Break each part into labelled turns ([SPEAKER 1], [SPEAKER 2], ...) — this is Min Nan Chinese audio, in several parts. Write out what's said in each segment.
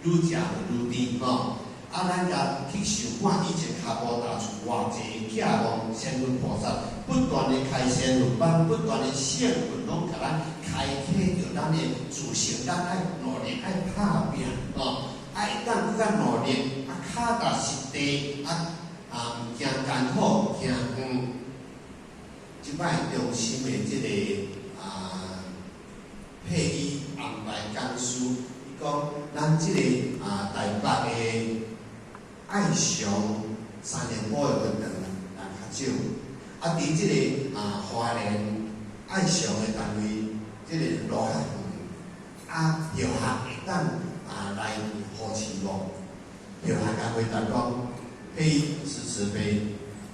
[SPEAKER 1] 愈食就愈甜吼。啊，咱共去想看以前跤步踏出偌濟寄望仙佛菩薩，不斷的開仙佛班，不斷的聖佛攏共咱開啟著咱的自性，咱愛努力，愛拍拚吼。啊，會當閣較努力，啊，跤踏實地，啊啊，毋驚艱苦，毋驚遠。這擺中心的這个啊，配醫安排講師，伊講咱這个啊台北的愛上三重埔的佛堂人較少，啊，佇這个啊花蓮愛上的單位，這个路較遠，啊，藥學會當啊來扶持無？藥學共回答講，配醫是慈悲，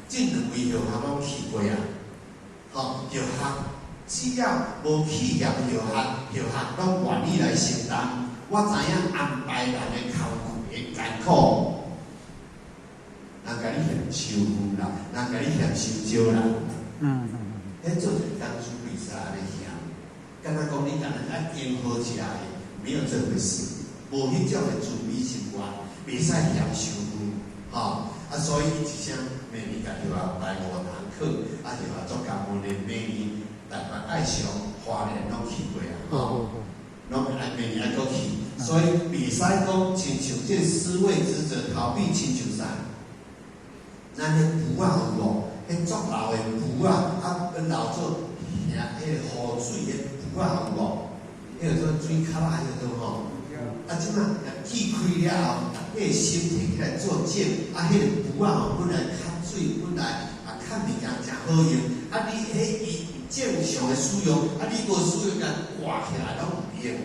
[SPEAKER 1] 這兩位藥學攏去過啊。吼，藥學只要無去嫌藥學，藥學攏願意來承擔。我知影安排人的工具的艱苦，人共你嫌收費啦，人共你嫌收少啦。彼做一個講師袂使按呢嫌，敢若講你共人愛煎好食的，沒有這回事，無彼種的慈悲心願，袂使嫌收費，吼。啊，所以伊一聲明年共藥學排五堂課，啊，藥學足感恩的，明年台北愛上花蓮攏去過啊，吼，攏愛明年愛閣去，所以袂使講親像這個思維執著逃避，親像啥？咱彼匏仔有無？彼足老的匏仔，啊，阮老做遐彼个雨水的匏仔有無？彼个做水卡仔彼个吼。啊，這馬寄開了後，彼个心提起來做種，啊，彼個匏仔吼本來較水，本來啊較物件誠好用，啊，你彼伊正常的使用，啊，你無使用共掛起來攏毋用。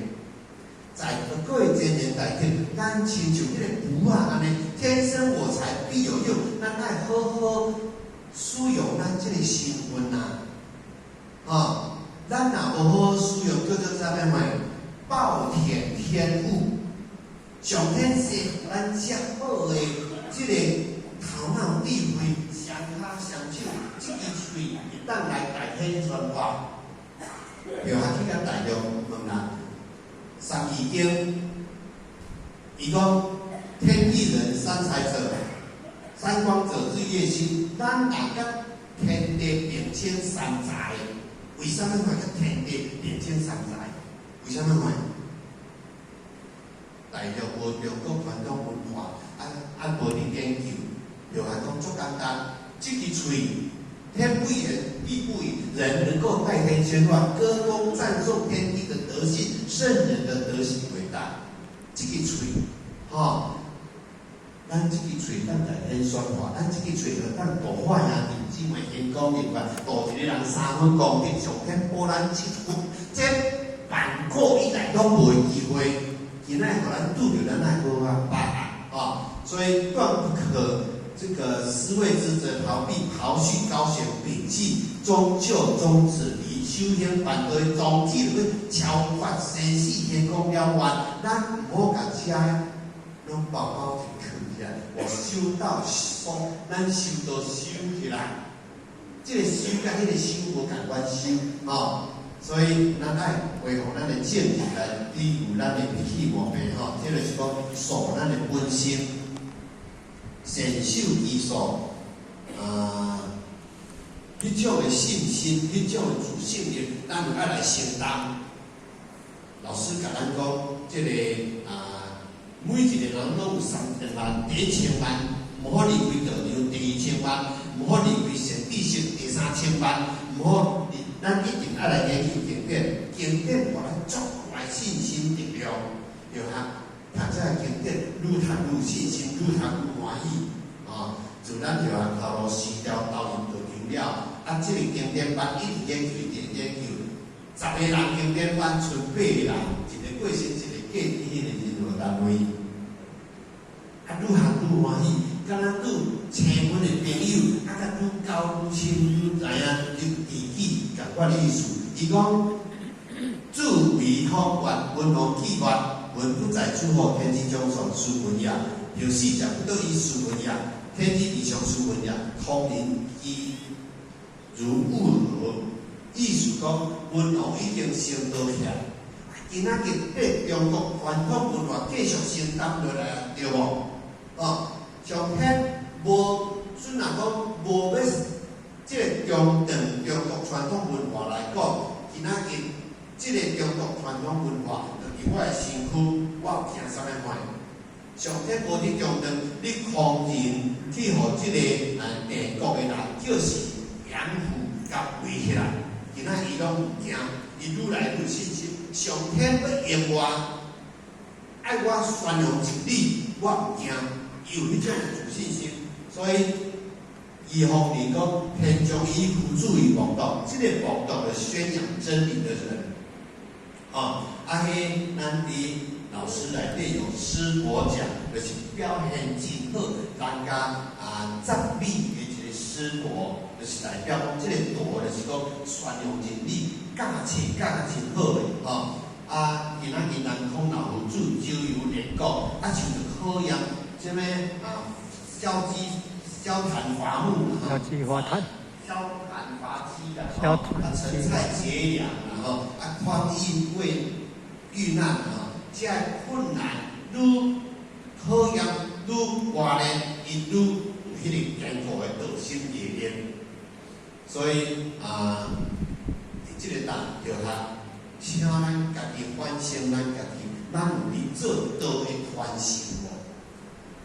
[SPEAKER 1] 在各位真言大德，咱親像彼个匏仔按呢，天生我材必有用，咱愛好好使用咱這個身份啊，吼，咱若無好好使用，叫做啥物物？暴殄天物。上天賜予咱遮好的這個頭腦智慧，雙跤雙手，這支喙會當來代天傳話。著啊，去共大陸問啦，《三字經》，伊講天地人三才者，三光者日月星，咱人佮天地並稱三才，為啥物會佮天地並稱三才？為啥物會？大陸無中國傳統文化，啊啊無佇研究，就來講足簡單，這支喙，天不言，地不語，人能夠代天宣話，歌功讚頌天地的德性，聖人的德行偉大。這支喙，吼，咱這支喙當代天宣話，咱這支喙會當度化兄弟姊妹天公明白，度一個人三分功德，上天保咱七福，這萬古以來攏無機會。今仔予咱拄著，咱愛好好把握啊！所以斷不可這個思維執著逃避、刨去高懸、摒棄，終究終止離修行反對終止去超越生死天空了遠，咱毋好共遮攏包包一囥起來。我修道所，咱修道修起來，這個修佮彼個修無仝款修吼。所以咱愛維護咱的正氣來抵禦咱的脾氣毛病吼，這就是講塑咱的本心，善守其數啊，彼種的信心，彼種的自信力，咱愛來承擔。老師共咱講，這個啊，每一個人攏有三千萬，第一千萬毋好離開道場，第二千萬毋好離開善知識，第三千萬毋好。咱一定愛來研究經典，經典予咱足大信心力量，對哈？讀這個經典，愈讀愈有信心，愈讀愈歡喜。啊，自咱就啊頭路辭掉投入道場了，啊，這個經典班一直研究，一直研究，10個人經典班，賰八個人，一個過身，一個過佇彼個任何單位。啊，愈學愈歡喜，敢若拄生阮的朋友，啊，佮愈交愈深，愈知影愈知己仝款的意思。伊講：自為福願，文王紀願，文不在諸侯，天之將喪，斯文也。有四者不得已，斯文也。天之以上，斯文也。通人之如物何？意思講，文王已經升倒起來，今仔日對中國傳統文化繼續承擔落來啊，對無？哦，上天無雖然講無欲這个中斷中國傳統文化來講，今仔日這个中國傳統文化就佇我的身軀，我有驚啥物貨？上天無佇中斷，你空人去予這个鄭國的人，叫是養父共圍起來，今仔伊攏毋驚，伊愈來愈有信心。上天欲用我，愛我宣揚真理，我毋驚，伊有彼種自信心。所以伊方面講，天將以夫子於王道，這个王道的宣揚真理的人，哦，啊，彼咱佇老師內底有師伯獎，就是表現真好，人家啊讚美的一个師伯，就是代表講這个道，就是講宣揚真理，教冊教甲真好的，吼。啊，今仔日南空老夫子周遊列國，啊，像著考驗啥物啊，蕭雞蕭壇伐木，
[SPEAKER 2] 蕭雞伐炭，
[SPEAKER 1] 蕭壇伐雞啦，吼，啊，陳蔡結梁啦，吼，啊，匡胤為遇難，吼，這困難愈考驗愈磨練，伊愈有彼个堅固的道心力量。所以啊，佇這个搭著哈，請咱家己反省咱家己，咱有佇做道的傳承無？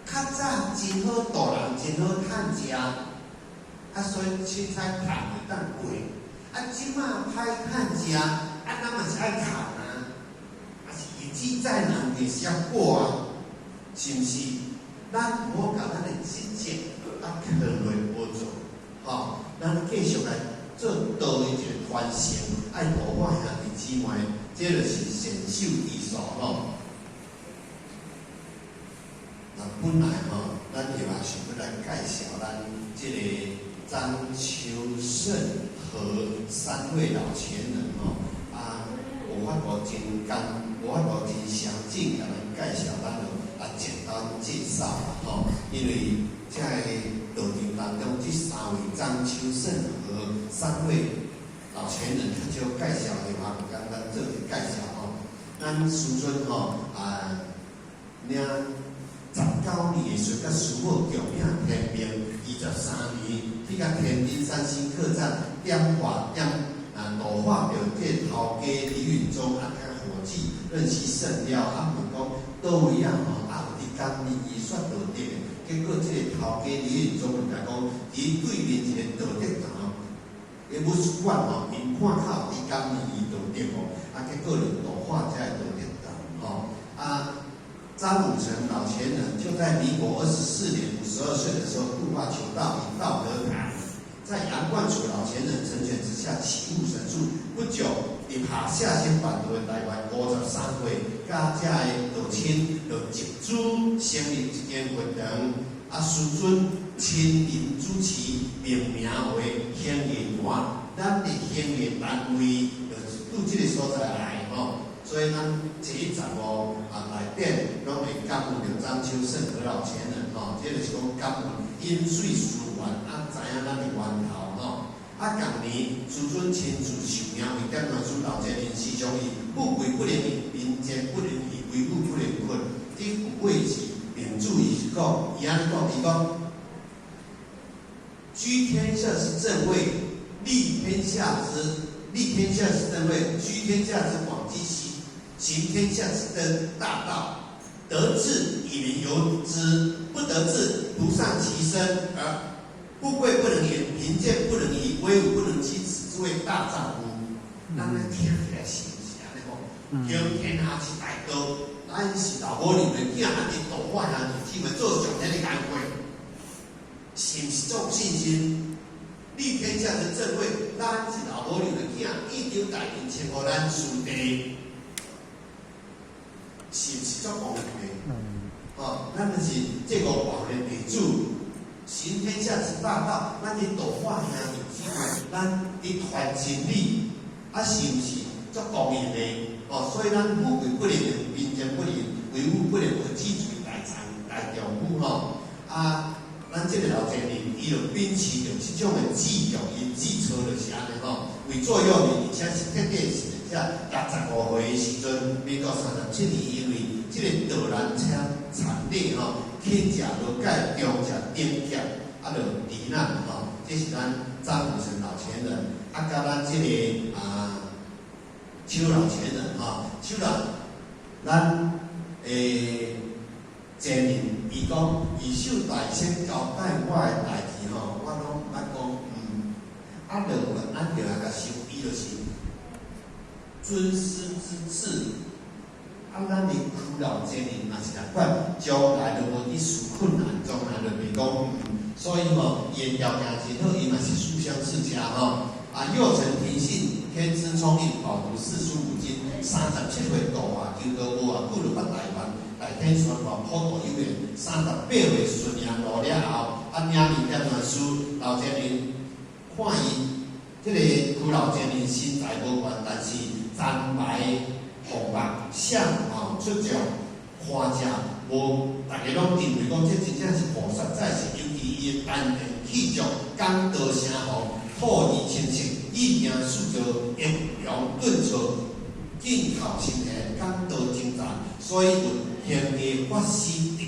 [SPEAKER 1] 較早真好度人，真好趁食，啊，所以凊彩趁會當過。啊，這馬歹趁食，啊，咱嘛是愛趁啊，啊是日子再難也是要過啊，是毋是？咱毋好共咱的職責啊囥落無做，吼，咱繼續來做道的一个傳承，愛度化兄弟姊妹，這就是善守藝術吼。那本來吼，咱就也想欲來介紹咱這个張秋盛和三位老前人吼，啊，無法度真簡，無法度真詳盡共咱介紹，咱就啊簡單介紹啦吼。因為這个道場當中，這三位張秋盛和三位老前人較少介紹的話，就簡單做一個介紹吼。咱師尊吼啊，領19年的時陣，佮師母共領天命，23年去共天津三星客棧點化點啊度化著這个頭家李允中啊，佮伙計認識聖了，啊問講佗位啊吼，啊有佇江面伊說道德的，結果這个頭家李允中就共講，佇對面一个道德堂，个武術館吼，𪜶看較有佇江面伊道德吼，啊結果就度化這个道德堂吼，啊。張武成老前人就在民國24年52歲的時候度化求道於道德堂，在楊冠礎老前人成全之下啟悟神速。不久，入下下新版圖的台灣53歲，佮遮个道親就集資成立一間佛堂，啊，師尊親臨主持，命名為興藝館。咱佇興藝單位就是佇這个所在來吼。所以咱這一15啊內底攏會感恩著張秋盛和老前人吼，這就是講感恩飲水思源，啊知影咱的源頭吼。啊，仝年師尊親自受命為點傳師老前人時常以富貴不能淫，貧賤不能移，威武不能屈。這句話是明主伊是講，伊按呢講，伊講居天下之正位，立天下之立天下之正位，居天下之廣基行。行天下之登大道，得志以民由之，不得志獨善其身，而富貴不能淫，貧賤不能移，威武不能屈，此之謂大丈夫。咱來聽起來是毋是按呢講？行天下之大道，咱是老母娘的囝，咱佇度化兄弟姊妹做上天的工課，是毋是足有信心？立天下之正位，咱是老母娘的囝，一張大印簽予咱師弟。是毋是足光榮的？哦，咱就是這五百的地主，行天下之大道，咱佇度化兄弟姊妹，咱佇傳真理，啊，是毋是足光榮的？哦，所以咱富貴不能淫，貧賤不能移，威武不能屈，此之謂大丈大丈夫吼。啊，咱這个老前人，伊就秉持著這種的志向，伊志操就是按呢吼，為座右銘，而且是徹底是遮者65歲的時陣，民國37年，因為這個導覽車殘禮吼，去食落蓋中食頂劫，啊，就罹難吼。這是咱張武成老前人，啊，佮咱這個啊邱老前人吼，邱老咱前人伊講，伊受大仙交代我的代誌吼，我攏毋捌講毋。啊，就咱就來共想，伊就是尊師之志。啊，咱的苦老前人嘛是共款，將來就無去受困難，將來就袂講毋。所以吼，伊的條件真好，伊嘛是書香世家吼。啊，幼承庭訓，天資聰穎，飽讀四書五經，37歲度化，求道無偌久就捌台灣，大天傳話普渡有緣。38歲順陽路了後，啊，領命點傳師老前人看伊，這個苦老前人身材無懸，但是簪白鳳目，相貌出眾，看者無，逐家攏認為講這真正是菩薩在世，尤其伊的丹田氣足，講道聲宏，吐意清晰，意行四座，抑揚頓挫，謹口心弦，講道精湛，所以有行家法師第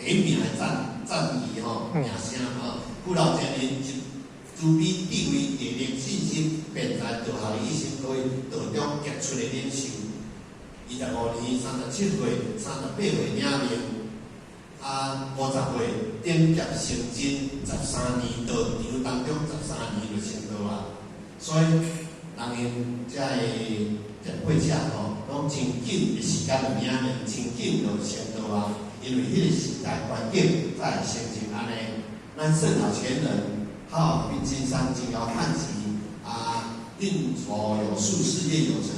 [SPEAKER 1] 一名的讚讚譽吼，名聲吼。苦老前人慈悲智慧、毅力、信心，辯才道學的一生，可以道中傑出的領袖。25年，37歲，38歲領命，啊，50歲頂劫成真，13年道場當中13年就成道啊。所以人𪜶遮的前輩者吼，攏真緊的時間就領命，真緊就成道啊。因為彼個時代環境才會成就按呢。咱聖老前人，哈爾濱金山金腰漢籍啊，運籌有術，事業有成，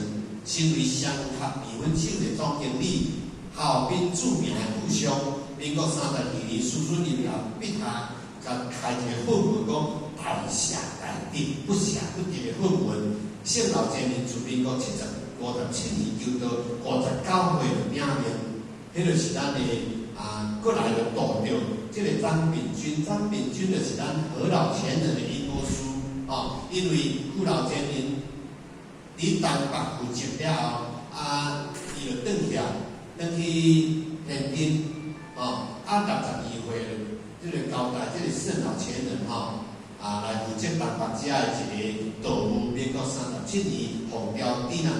[SPEAKER 1] 身為雙合麵粉廠的總經理，哈爾濱著名的富商。民國32年，師尊臨了筆下，共開一個法門，講大捨大得，不捨不得的法門。聖老前人自民國57年求道，59歲就領命，彼就是咱的啊，閣來就度著這個張秉鈞，張秉鈞就是咱何老前人的因果師，吼，因為苦老前人佇東北負責了後，啊，伊就轉去啊，轉去天津，吼，啊，62歲，這個交代這個聖老前人吼，啊，來負責東北遮的一個道務。民國37年奉調佇難，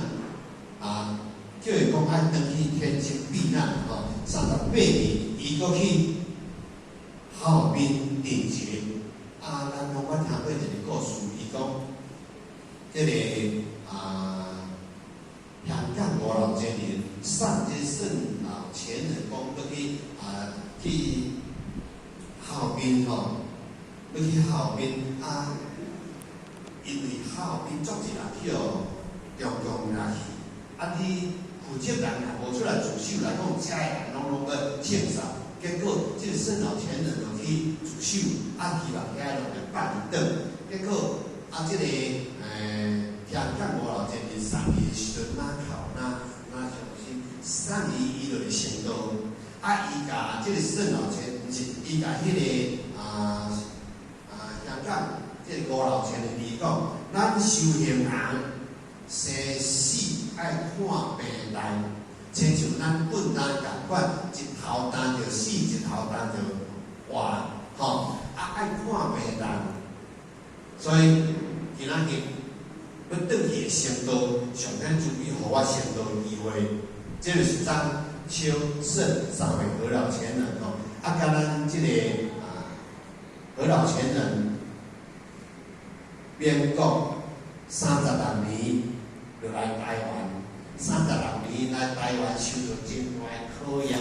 [SPEAKER 1] 啊，叫伊講愛轉去天津避難，吼，38年，伊閣去哈爾濱任職。啊，咱攏捌聽過一個故事，伊講這個啊，香港五老前人送這聖老前人講欲去啊去哈爾濱吼，欲去哈爾濱啊，因為哈爾濱足濟人去予中共掠去，啊你負責人若無出來自首來講，遮的人攏攏欲槍殺。結果這個聖老前人就去自首，啊希望遐人來放伊轉。結果啊，這個香港五老前人送伊的時陣，哪哭哪哪傷心，送伊伊就會成道。啊，伊共這個聖老前，毋是伊共彼個啊啊香港這個五老前人伊講，咱修行人生死愛看病來，親像咱糞擔仝款，一頭擔著死，一頭擔著活，吼啊愛看病人。所以今仔日欲轉去的成道，上天慈悲予我成道的機會，這就是張邱聖三位何老前人吼，啊，佮咱這個啊何老前人，民國36年就來台灣，36年來台灣受到真大的考驗，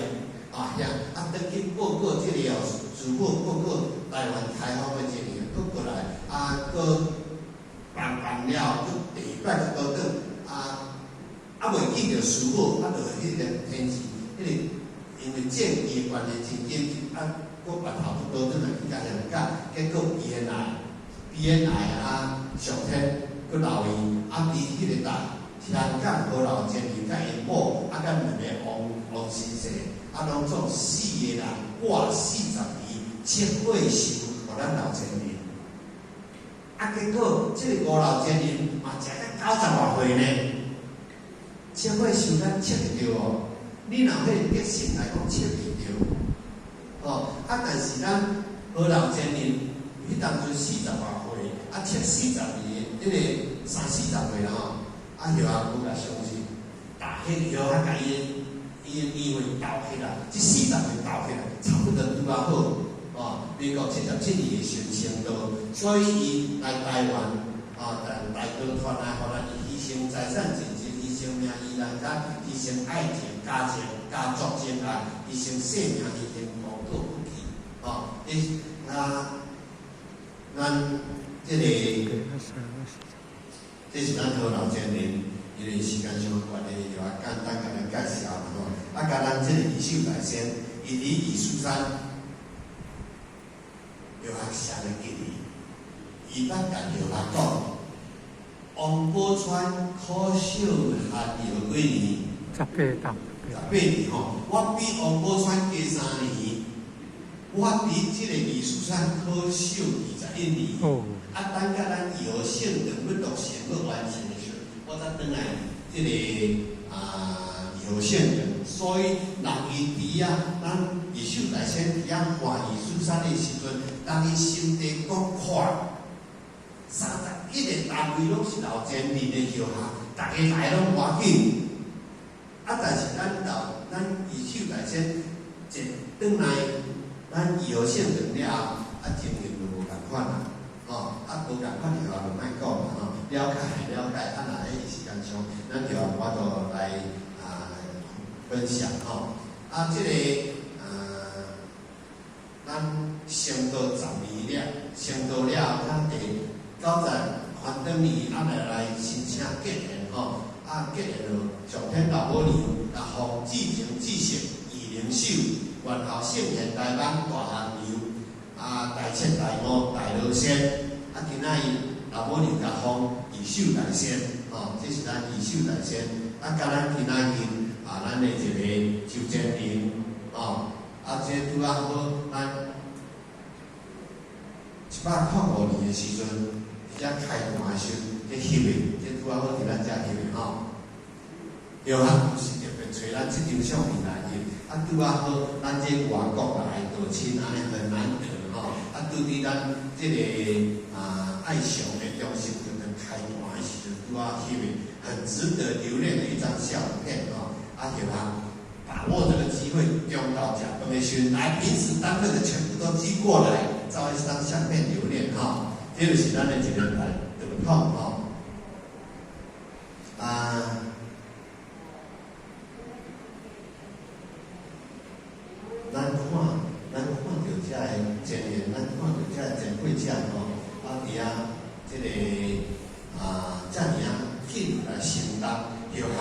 [SPEAKER 1] 啊，遐啊，轉去報告這個哦，師父報告台灣開放的情形，閣過來，啊，閣辦辦了，閣第二擺閣倒轉，啊，啊袂見著師父，啊，就彼個天氣，彼個因為戰機的關係真緊急，啊，閣拔頭閣倒轉來去共香港，結果鼻咽癌，鼻咽癌啊，上天閣留伊，啊，佇彼個搭香港何老前人佮𪜶某，啊，佮兩个王王先生，啊，攏總四個人掛40年七歲壽，予咱老前人。啊，結果這个吳老前人嘛食甲九十外歲呢。社會受咱測會著無？你若彼个德性來講測袂著，哦，啊，但是咱何老前人彼當陣四十外歲，啊，測四十年，彼个三四十歲啦吼，啊，葉阿無共相信，大迄葉仔共伊的年歲鬥起來，這四十歲鬥起來，差不多拄仔好，哦，民國77年的時陣成道，所以伊來台灣，哦，大大哥團來，予咱伊犧牲財產盡盡，犧牲名譽人家，犧牲愛情、家情、家族情愛，犧牲性命，犧牲功過不記，哦，你啊，咱這个，這是咱何老前人，因為時間上的關係，就啊簡單共咱介紹啦吼。啊，佮咱這個義秀大仙，伊佇二蘇山，藥學寫咧記伊，伊捌共藥學講，王寶釧苦守寒窯幾年？
[SPEAKER 2] 十八冬。
[SPEAKER 1] 18年吼，我比王寶釧加3年，我佇這個二蘇山苦守21年。
[SPEAKER 2] 哦。
[SPEAKER 1] 啊，等甲咱藥聖堂欲落成欲完成的時陣，我才轉來這个啊藥聖堂。所以人伊佇遐，咱義秀大仙佇遐看二蘇山的時陣，人伊心地廣闊，31个單位攏是老前人的藥學，逐个來攏趕緊。啊，但是咱老咱義秀大仙一轉來，咱藥聖堂了後，啊情形就無仝款啦。吼，啊無仝款就就莫講啦吼，了解了解，啊若彼時間上，咱就有法度來啊分享吼。啊，這个啊，咱成道10年了，成道了，咱第九十翻轉年啊來申請結緣吼，啊結緣就上天老母娘，來封至誠至聖義靈首，元后聖賢台灣大行流，啊大徹大悟大羅仙，啊今仔日老母娘共封義秀大仙，吼，這是咱義秀大仙，啊佮咱今仔日啊，咱的一个周前林，吼，啊這拄仔好，咱105年的時陣，佇遮開壇的時陣，咧翕的，這拄仔好佇咱遮翕的吼。對啊，毋是特別揣咱這張相片來翕，啊拄仔好，咱這外國來的道親，按呢很難得吼。啊，拄佇咱這个啊愛上的中心就當開壇的時陣，拄仔翕的，很值得留念的一張相片吼。啊，對啊，把握這個機會，中晝食飯的時陣，來平時單位的全部都寄過來，照一張相片留念吼。這就是咱的一個來道統吼。啊，咱看著遮个前緣，咱看著遮個前輩者吼，啊，佇遐這個啊，遮爾仔緊來承擔藥學，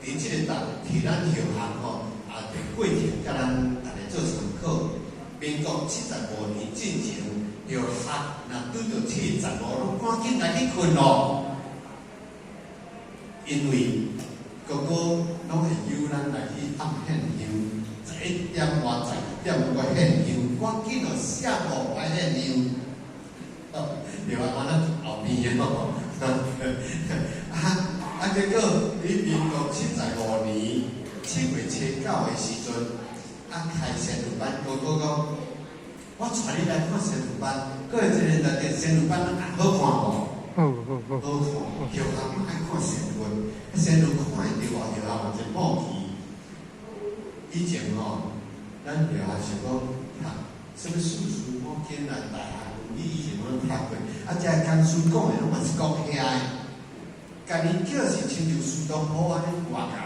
[SPEAKER 1] 佇這個當替咱藥學吼，啊，佇過程共咱逐个做參考。民國75年進前，藥學若拄著7月15，攏趕緊來去睏咯，因為哥哥攏會邀咱來去暗獻香，11點外、12點外獻香，趕緊哦，下午來獻香。對啊，我咱後邊的吼，啊啊，結果佇民國75年7月初9的時陣，啊開仙女班，哥哥講，我帶你來看仙女班，閣有一个來電仙女班好看無？
[SPEAKER 2] 好好好。
[SPEAKER 1] 好看，藥學嘛愛看仙女，仙女看會著哦，藥學嘛真好奇。以前吼，咱藥學想講讀啥物四書五經啊、大學倫理以前攏讀過，啊，這个講師講的攏嘛是講遐的，家己叫是親像蘇東坡按呢外姣，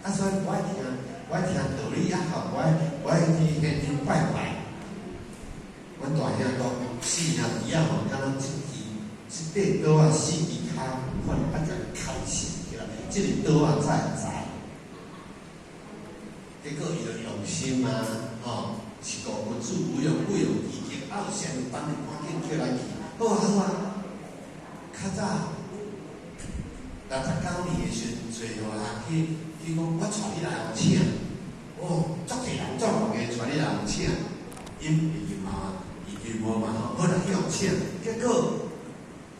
[SPEAKER 1] 啊，所以我愛聽，我愛聽道理啊，吼，我愛去現場拜拜。阮大兄講，四兄弟仔吼，敢若這塊刀仔四支跤款，啊，共開線起來，這个刀仔才會知。結果伊就用心啊，吼，是故君子無用不用其極，啊有仙女班的趕緊叫來去。好啊好啊，較早69年的時陣，揣予人去講，我帶你來予請，哦，足濟人足人的帶你來予請，𪜶會用啊，伊求無嘛吼，好來去予請，結果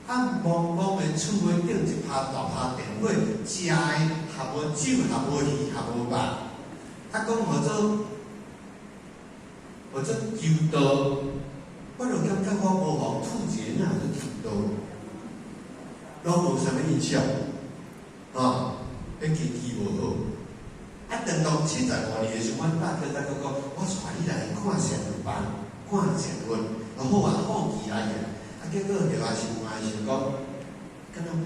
[SPEAKER 1] 暗濛濛的厝尾頂一拍大拍電火，食的也無酒，也無魚，也無肉。啊，講號做求道，我就感覺我無予吐一個，哪做求道，攏無啥物印象，啊，彼根基無好。啊，等到75年的時陣，阮爸閣再閣講，我帶你來看仙佛班，看仙佛，啊好啊，好奇來啊。啊，結果著啊想看的時陣講，敢若無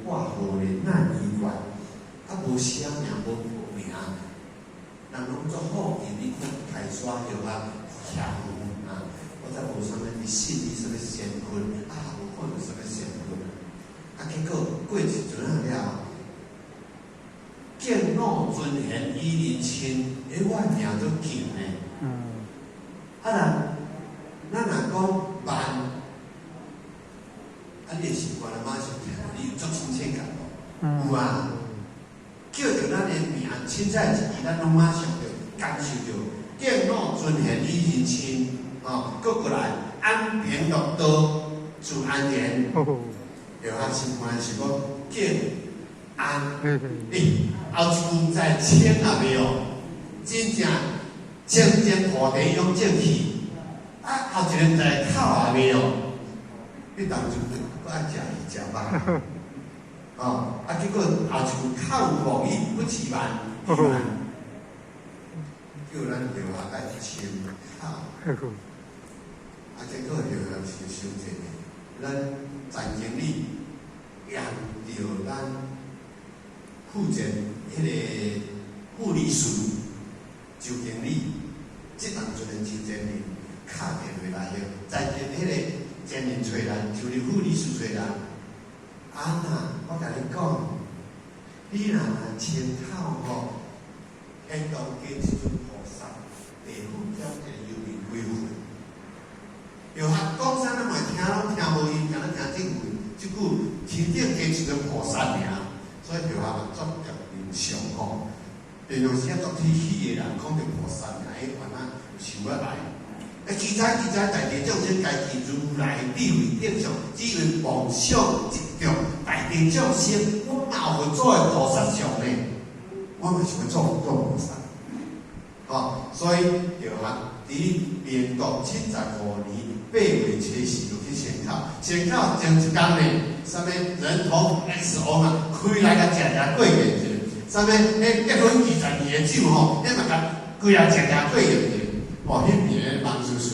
[SPEAKER 1] 掛號咧，哪奇怪？啊，無寫名，無報名，人攏足好奇，你看開煞著啊，徛有啊，我才無啥物佇信你啥物仙佛，啊，無看著啥物仙佛。啊，結果過一陣仔了，敬老尊賢與人親，欸，我名足近呢。啊，咱若講慢，啊，你會習慣啊，馬上聽，你有足親切感無？有啊。叫著咱的名，凊彩一字，咱攏馬上就感受著。敬老尊賢與人親，吼，閣過來安貧樂道自安然。對啊，心肝是講敬安，欸，後一句毋知清也袂哦，真正清淨土地攏正氣。啊，後一個毋知口也袂哦，你當陣閣愛食魚食肉。哦，啊，結果後一句口有妄語不欺瞞，欺瞞，叫咱著啊愛清口。啊，結果著是傷濟呢，咱陳經理驗著咱負責彼個護理師周經理，這當陣的周經理敲電話來，在彼個前面揣咱，就是護理師揣咱。啊那，我共你講，你若清口吼，天道加一尊菩薩，地府減一個幽冥鬼魂。又啊，講啥咱嘛聽攏聽無伊，敢若聽這句，這句天頂加一尊菩薩爾，所以就啊嘛足著平常吼。平常時啊足體喜的人，講著菩薩爾，伊原來想欲來。啊，記載記載，大地眾生家己如來智慧頂上，只為妄想執著，大地眾生，我嘛有佛祖的菩薩像呢，我嘛想欲做菩薩。吼，所以就啊，佇民國75年8月24就去清口，清口前一工呢，啥物人頭 XO 嘛，開來共食食過癮者，啥物彼結婚20年的酒吼，彼嘛共規日食食過癮者，哦，彼邊忙蘇蘇。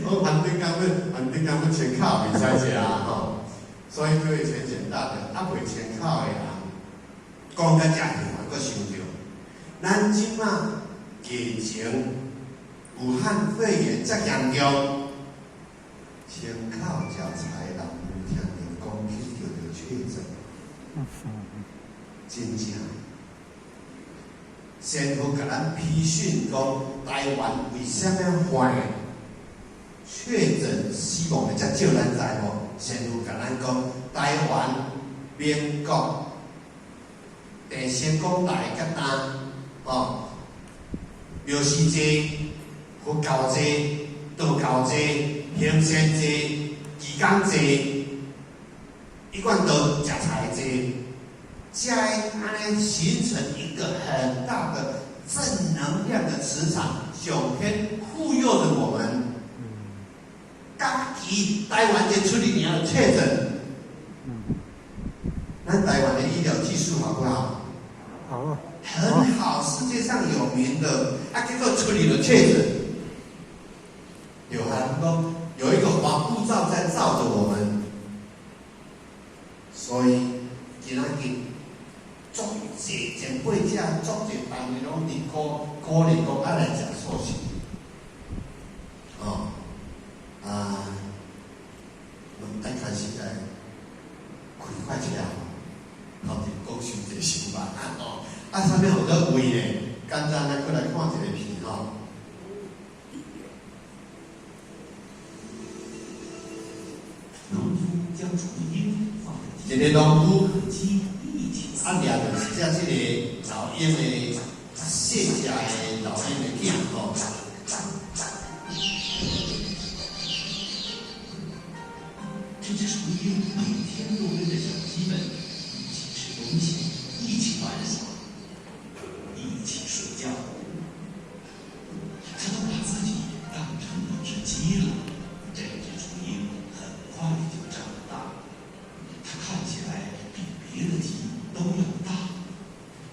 [SPEAKER 1] 我反正講欲，反正講欲清口袂使食吼，所以各位淺顯大的，啊袂清口的人，講甲遮爾還閣想著，咱這馬疫情武漢肺炎遮嚴重，清口食菜人有聽著講去著著確診，真正。先佛共咱批訓講，台灣為啥物會確診死亡的遮少？咱知無？先佛共咱講，台灣民國鄭成功來甲今，吼，廟師濟、佛教濟、道教濟、行善濟、義工濟，一貫都食菜濟，才會按呢形成一個很大的正能量的磁場，上天護佑着我們。家己台灣這出去爾確診，咱台灣的醫療技術好不好？
[SPEAKER 2] 好，
[SPEAKER 1] 很好，世界上有名的。啊，結果處理了確診，有很多有一個防護罩在罩着我們，所以今仔日足濟前輩者，足濟逐日攏佇鼓鼓勵講愛來食素食，哦，啊，愛開始來開快車，頭前講傷濟想法吼，啊，啥物號做胃呢？簡單咱閣來看一个片吼。
[SPEAKER 3] 農夫將雛鷹放在
[SPEAKER 1] 一个農夫，
[SPEAKER 3] 雞一起
[SPEAKER 1] 啊，掠著一隻這个老鷹的細隻的老鷹的囝吼，
[SPEAKER 3] 都要大。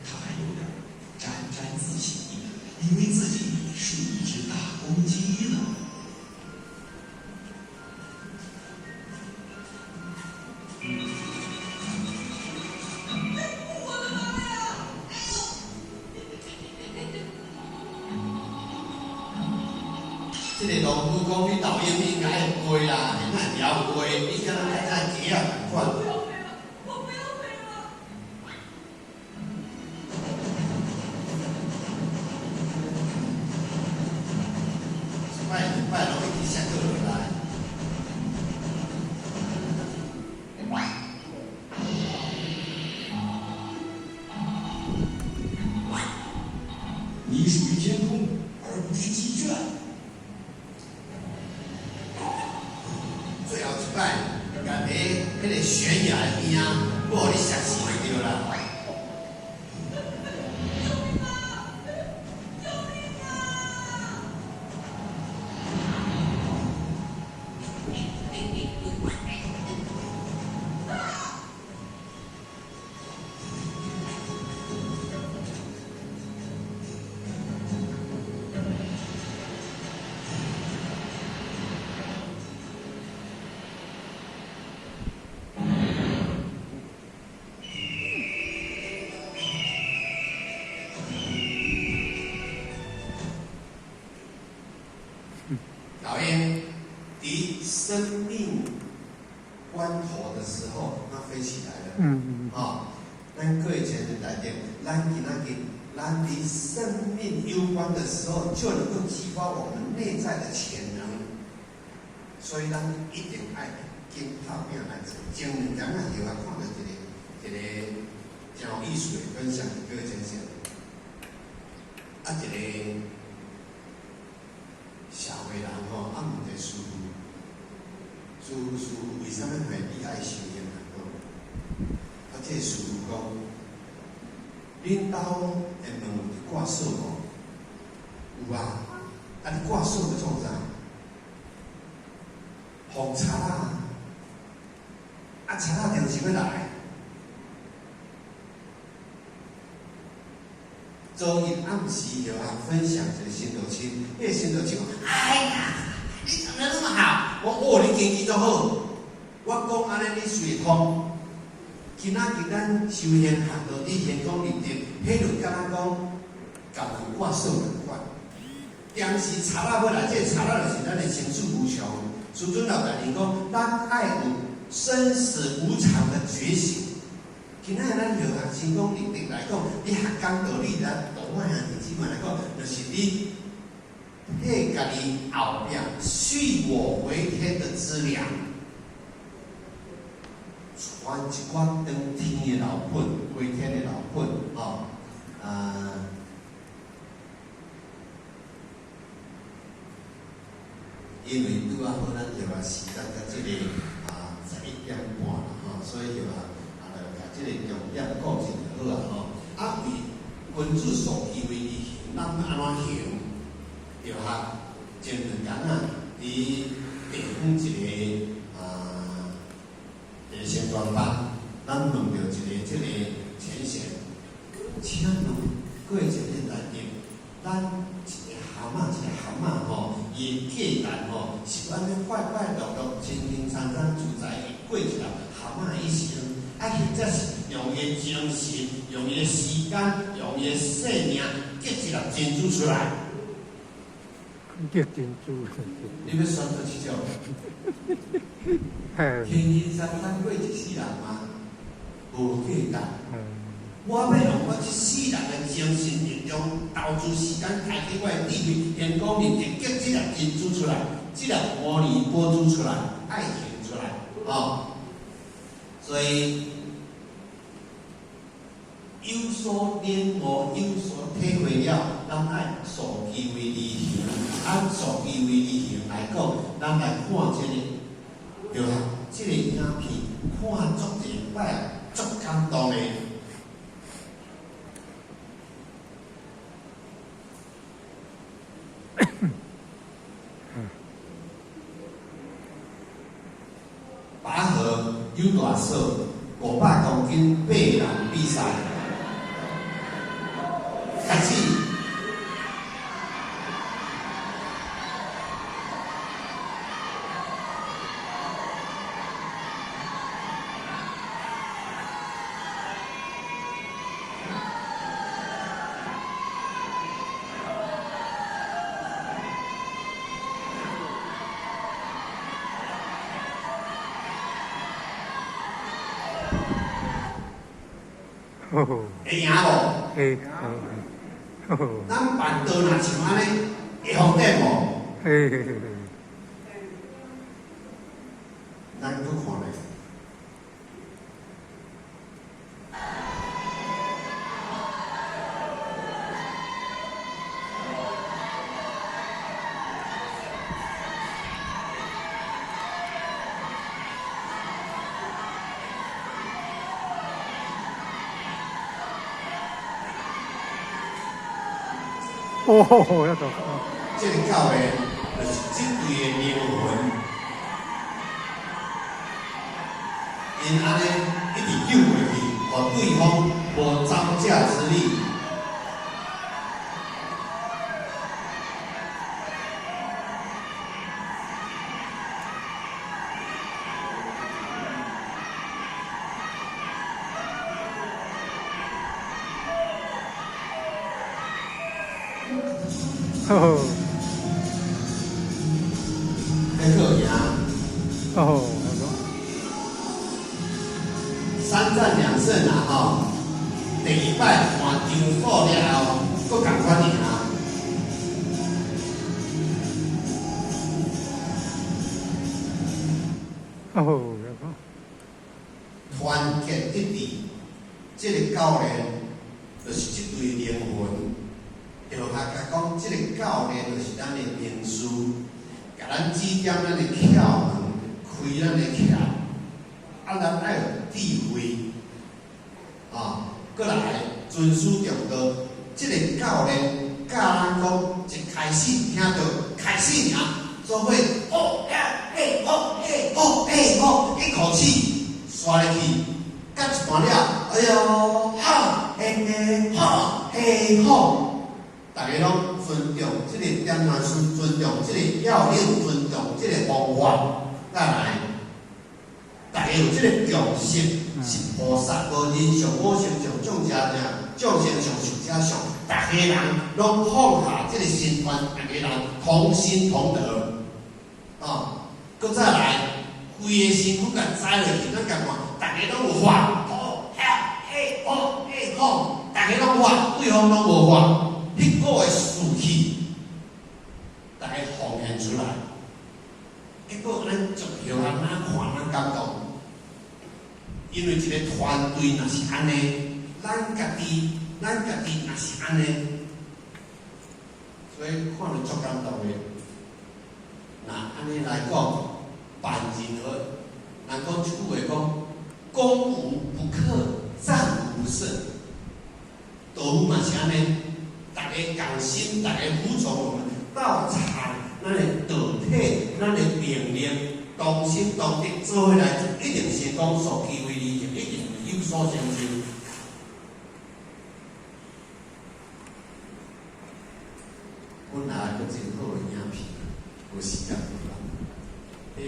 [SPEAKER 3] 他還有點沾沾自喜，以為自己是一隻大公雞呢。
[SPEAKER 2] 我的媽呀！
[SPEAKER 1] 這個農夫講你老鷹應該會飛啦，你哪會曉飛？你敢若較早雞仔仝款。
[SPEAKER 2] 我不要飛了，我不要飛了。
[SPEAKER 1] 一擺兩擺攏一直摔倒落來。
[SPEAKER 3] 你屬於天空，而不是雞圈。
[SPEAKER 1] 最後一擺，共佇彼個懸崖邊仔，欲予你摔死就對啦。
[SPEAKER 2] 救命啊！救命啊！
[SPEAKER 1] 老鷹佇生命關頭的時候，它飛起來了。哦，咱過前日內底，咱今仔日，咱佇生命攸關的時候，就能夠激發我們內在的潛能。所以，咱一定愛緊拍拼來做。前兩工啊，又啊看著一個真有意思的分享，各位先生。啊，一個社會人吼，啊問一個師父，師父師父，為啥物會你愛修行啊？啊，這個師父講，恁兜的門有佇掛鎖無？有啊，啊你掛鎖欲創啥？防賊仔啊！啊，賊仔定是欲來。昨日暗時有啊分享一個新道親，彼個新道親講：哎呀，你講得那麼好，我哦，你經濟足好。我講按呢，你隨通。今仔日咱修行學道，你現講認定，彼就敢若講，共門掛鎖仝款。定時賊仔欲來，這個賊仔就是咱的生死無常。師尊老大人講，咱愛有生死無常的覺醒。今仔日咱學學成功認定來講，你學講道理，咱大我兄弟姊妹來講，就是你替家己後壁續我回天的資糧，傳一寡當天的老本，歸天的老本，吼啊。因為拄仔好，咱就話時間才這個啊11點半啦，吼，所以就話啊，就共這個重點講一就好啊，吼。啊，為君子素其位而行，咱欲按怎行？對哈？前兩工啊，佇地方一個啊一個宣傳班，咱問著一個這個前賢，請問過一個內底，咱一個蛤蟆一個蛤蟆吼，伊的價值吼是按呢快快樂樂、輕輕鬆鬆、自在地過一粒蛤蟆的一生，啊，或者是用伊的精神、用伊的時間、用伊的生命結一粒珍珠出來。
[SPEAKER 4] 結珍珠。
[SPEAKER 1] 你欲選擇這種？輕輕鬆鬆過一世人嗎？無價值。我欲用我這世人的精神力量，投資時間，開啟我的智慧，現講認定結這粒珍珠出來，這粒摩尼寶珠出來，愛行出來，哦。所以有所領悟，有所體會了，咱愛素其位而行。按素其位而行來講，咱來看這個，對啦，這個影片看足濟擺，足感動的。拔河有大小，500公斤，8人比。比赛。开始。会赢无？
[SPEAKER 4] 会。
[SPEAKER 1] 咱办道若像按呢，会予电无？
[SPEAKER 4] 会。
[SPEAKER 1] 咱阁看咧。
[SPEAKER 4] 哦，遐大。
[SPEAKER 1] 这个教练就是这队的灵魂，𪜶按呢一直救过去，予对方无招架之力。
[SPEAKER 4] 哦。
[SPEAKER 1] 还阁赢。
[SPEAKER 4] 哦。
[SPEAKER 1] 3战2胜啊！吼，第二摆换场数了后，阁仝款赢。
[SPEAKER 4] 哦。
[SPEAKER 1] 团结一致，这个教练就是这队灵魂。就学甲讲，这个教练就是咱的名师，共咱指点咱的窍门，开咱的窍，啊，咱爱有智慧，啊，阁来尊师重道。这个教练教咱讲，一开始听著开始尔，做伙哦呀嘿哦嘿哦嘿哦，一口气刷入去，到一半了，哎哟哈嘿嘿哈嘿吼。逐家拢尊重这个点传师，尊重这个要领，尊重这个方法。再来，逐家有这个共识，是菩萨无人上我身上，众者正，众生上受者上。逐家人拢放下这个身段，逐家人同心同德。哦，阁再来，规个身躯共栽落去，咱共看，逐家拢有法，哦嘿嘿哦嘿吼，逐家拢法，对方拢无法。彼个的士气，逐家奉献出来，结果咱足球啊，哪看哪感动。因为一个团队若是按呢，咱家己若是按呢，所以看著足感动的。若按呢来讲，办任何，人讲一句话讲，攻无不克，战无不胜。道夫嘛是按呢。逐家仝心，逐家服从我们道场，咱的道体，咱的命令，同心同德做伙来做，一定成功，所期为利，一定有所成就。本来阁真好的影片，无时间啦。欸，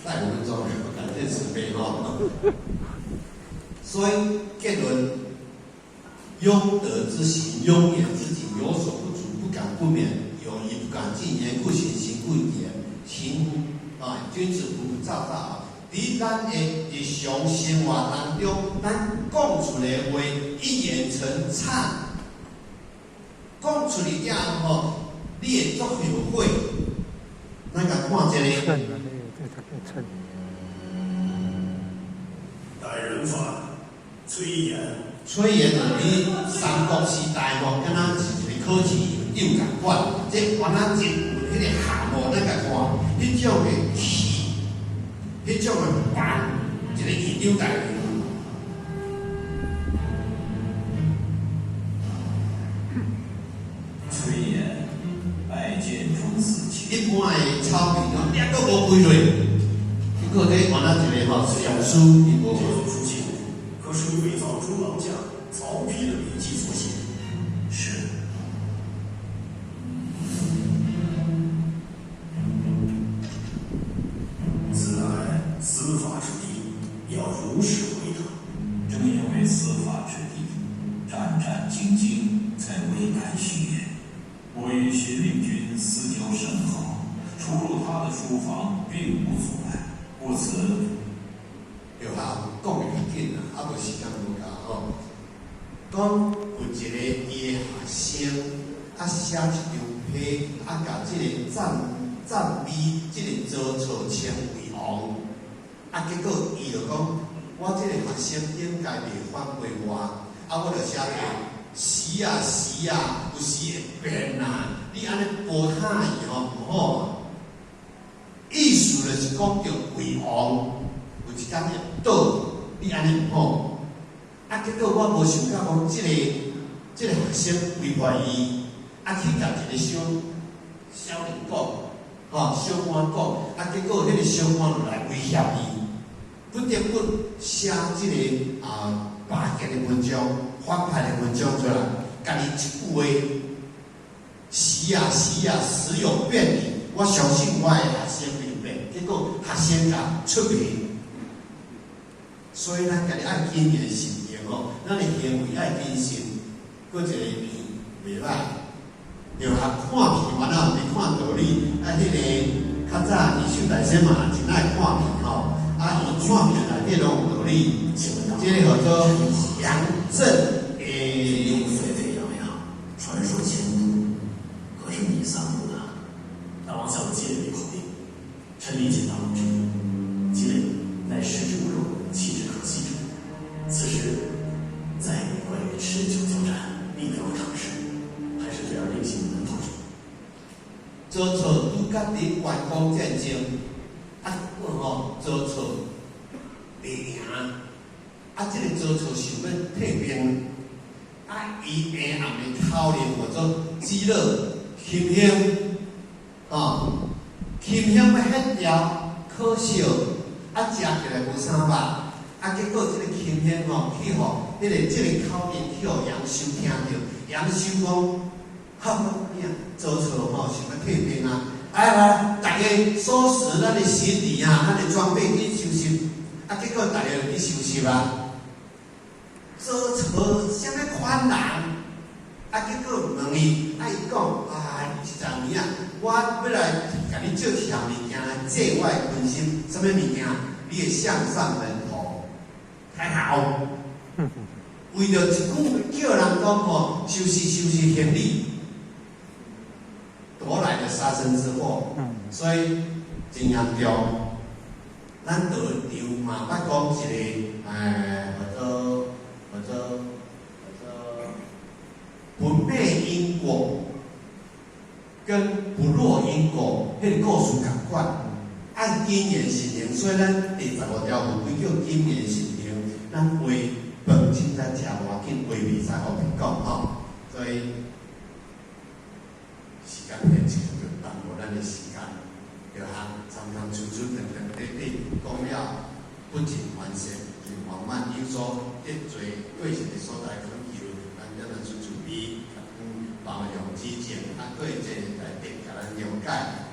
[SPEAKER 1] 再5分钟，感谢慈悲吼。所以结论。庸德之行，庸言之境，有所不足，不敢不勉，有疑不敢进，言故行，行故言，行乎啊！君子不躁躁啊！伫咱的日常生活当中，咱讲出来话，一言成谶，讲出去了后，你会足后悔。咱共看一个。
[SPEAKER 5] 歹人法，崔琰。
[SPEAKER 1] 崔琰啊，伫三国时代吼，敢若是一个考试院长共款，这原来真有彼个项目，咱共看，彼种的气，彼种的范，一个院长大人。
[SPEAKER 5] 崔琰拜见钟子期。
[SPEAKER 1] 一般的草坪吼，也阁无规落，结果这原来一个吼上司，伊无。
[SPEAKER 5] 出气。州老将曹丕的笔迹所写。
[SPEAKER 3] 是。
[SPEAKER 5] 此乃司法之地，要如实回答。
[SPEAKER 3] 正因为司法之地，战战兢兢，才未敢虚言。我与薛令君私交甚好，出入他的书房并无阻碍，故此。
[SPEAKER 1] 对啊，讲会较紧啊，啊无时间无够吼。讲有一个伊的学生，啊写一张批，啊共这个赞赞美这个曹操称为王，啊结果伊就讲，我这个学生应该袂反背我，啊我就写个时啊时啊，有时会变啊，你按呢糟蹋伊吼毋好。意思就是讲著为王。有一工会倒，你按呢毋好。啊，结果我無想到講，這個學生違背伊，啊去共一個小小人講，吼小官講，啊結果彼個小官就來威脅伊，不得不寫這個啊罷革的文章、反叛的文章出來，家己一句話，時啊時啊，時有變理，我相信我的學生袂變，結果學生共出賣。所以咱家己愛謹言慎行吼，咱的行為愛謹慎。閣一個片袂歹，對啊，看片完了毋是看道理。啊，彼個較早藝術大師嘛真愛看片吼，啊，伊看片內底攏有道理。這個叫做楊振的。
[SPEAKER 5] 沸沸揚揚，傳說千古，可是你散布的。
[SPEAKER 6] 大王下了雞肋為口令，臣理解大王之意。雞肋乃食之無肉，棄之可惜者。此時再無關於持久交戰，必得不償失，還是對而另行穩妥。
[SPEAKER 1] 曹操拄甲佇關公戰爭，啊，吼，曹操袂贏，啊，這個曹操想欲退兵，啊，伊下暗的口令叫做擊落秦兄，吼，秦兄欲歇掉，可惜，啊，食起來無啥肉，啊，結果這個秦兄吼去予彼個這個口令去予楊修聽著，楊修講。好，你啊，曹操吼想欲退兵啊！來來，大家收拾咱的行李啊，咱的裝備去收拾。啊，結果大家就去收拾啊。曹操啥物款人？啊，結果問伊，啊，伊講啊，一陣暝啊，我欲來共你借一項物件來借我的軍心，啥物物件？你的項上人頭，太好。為著一句叫人講吼，收拾收拾行李。奪來的殺身之禍，所以真嚴重。咱道場嘛，捌講一個，叫做叫做叫做不昧因果跟不落因果，彼個故事仝款。愛謹言慎行，所以咱第15條有規叫謹言慎行。咱話飯凊彩食無要緊，話袂使予別講吼，所以。時間變長就耽誤咱的時間，對哈？長長長長長長短短，講了不盡完善，盡圓滿，有所得罪過失的所在，懇求咱咱來出慈悲，包容指正，啊，過這個來得共咱諒解，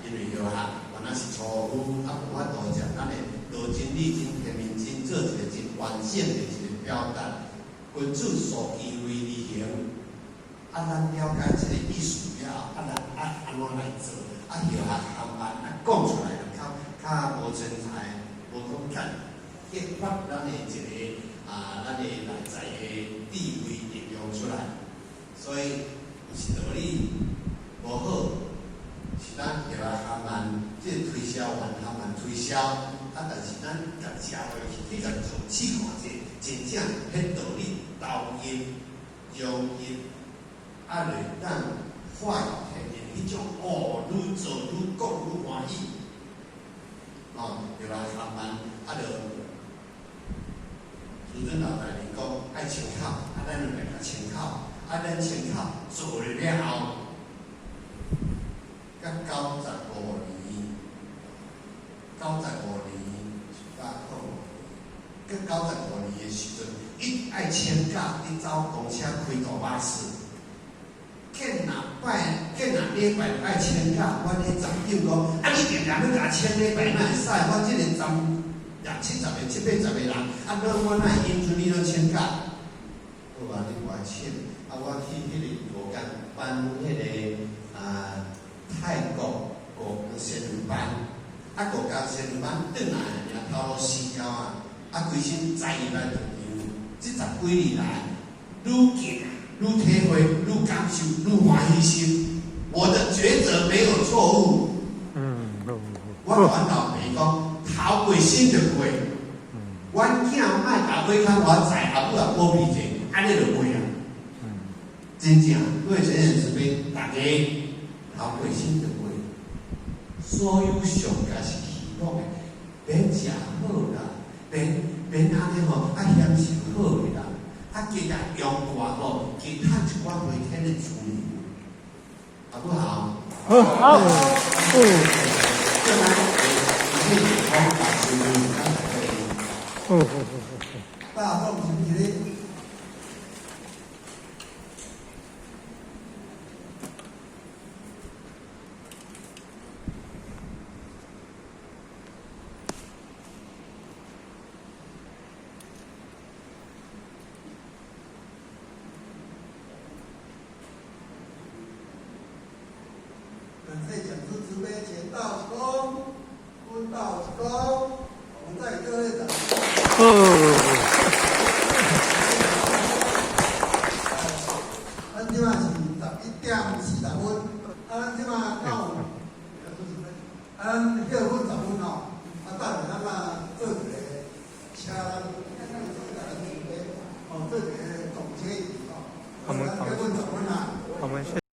[SPEAKER 1] 因為藥學原來是初夫，啊，無法度將咱的羅真、理真、天命真做一個真完整的一個表達。君子素其威而行，啊，咱了解這個意思了後，啊，咱按按怎來做？啊，藥學含慢啊，講出來就較較無嗔才，無講較激發咱的一個啊，咱的內在的智慧力量出來。所以有是道理無好，是咱藥學含慢，這個推銷員含慢推銷，啊，但是咱共食落去，去共做試看者，真正彼道理投入、融入，啊，就會當發現彼種哦，愈做愈講愈歡喜，哦，藥學含慢，啊，就師尊老大人講愛清口，啊，咱就來共清口，啊，咱清口做了了後，甲95年，95年，105，甲95年的時陣，一愛請假去走公車開大巴士。見若拜，見若禮拜愛請假，阮彼站長講，啊你定定欲共請禮拜，哪會使？我這个站六七十个、七八十个人，啊，攏我哪會允准你攏請假？好啊，你無愛請，啊，我去彼个五工班，彼个啊泰國五工仙人班，啊五工仙人班轉來爾，頭路死枵啊，啊規身栽入來道場，這十幾年來，愈行愈體會，愈感受，愈歡喜心。我的抉擇沒有錯誤。我阮老爸講，頭過身就過。阮囝莫共尾空我載，阿母也保庇者，按呢就過啊。真正，各位贤人慈悲，大家頭過身就過。所有上蓋是希望的，免食好啦，免免按呢吼，啊享受好的啦，啊加共用掛吼，加趁一寡回天的資源，好不好？
[SPEAKER 4] 好，好，嗯。嗯嗯嗯嗯。
[SPEAKER 7] 大眾是毋是咧？本次講師慈悲，請道一躬，問道一躬，我們在各位掌聲。
[SPEAKER 4] 哦。
[SPEAKER 7] 咱這擺是11點40分，啊，咱這擺到，啊，咱休睏10分吼，啊，等下咱啊做一個請咱